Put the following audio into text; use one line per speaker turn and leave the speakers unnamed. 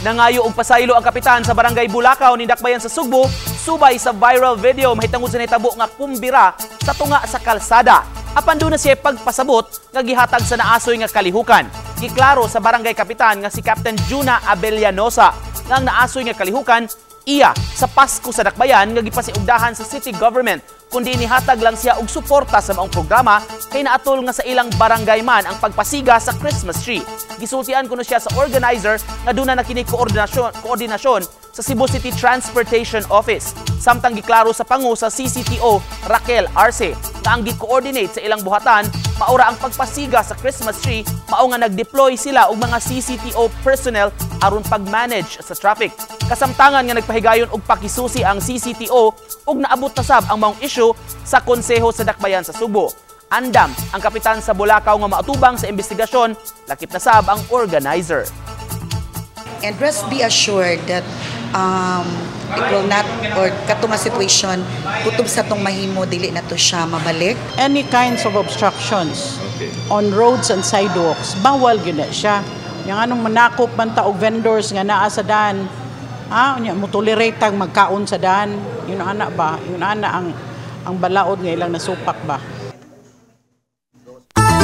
Nangayo og pasaylo ang kapitan sa Barangay Bulacau ning Dakbayan sa Sugbo subay sa viral video mahitungod sa nahitabo nga kumbira sa tunga sa kalsada. Apan duna siya pagpasabot nga gihatag sa naasoy nga kalihukan. Giklaro sa barangay kapitan nga si Captain Juna Abellanosa nga ang naasoy nga kalihukan iya sa Pasko sa Dakbayan nga gipasiugdahan sa city government, kundi nihatag lang siya og suporta sa maong programa kay naatol nga sa ilang barangay man ang pagpasiga sa Christmas tree. Gisultian kuno siya sa organizer nga duna na kini koordinasyon sa Cebu City Transportation Office. Samtang giklaro sa pangu sa CCTO Raquel Arce nga ang gi-coordinate sa ilang buhatan maura ang pagpasiga sa Christmas tree, mao nga nag-deploy sila og mga CCTO personnel aron pag-manage sa traffic. Kasamtangan nga nagpahigayon og pakisusi ang CCTO ug naabot na sab ang maong issue sa Konseho sa Dakbayan sa Sugbo. Andam ang kapitan sa Bulacau nga maatubang sa investigasyon, lakip na sab ang organizer.
And rest be assured that it will not, or kato nga situation, kutob sa tong mahimo, dili na to siya mabalik.
Any kinds of obstructions on roads and sidewalks, bawal gyud na siya. Yang anong manakop man ta og vendors nga naa sa daan, unya mo tolerate tag magkaon sa daan, yun ana ba, yun ana ang balaod nga ilang nasupak ba.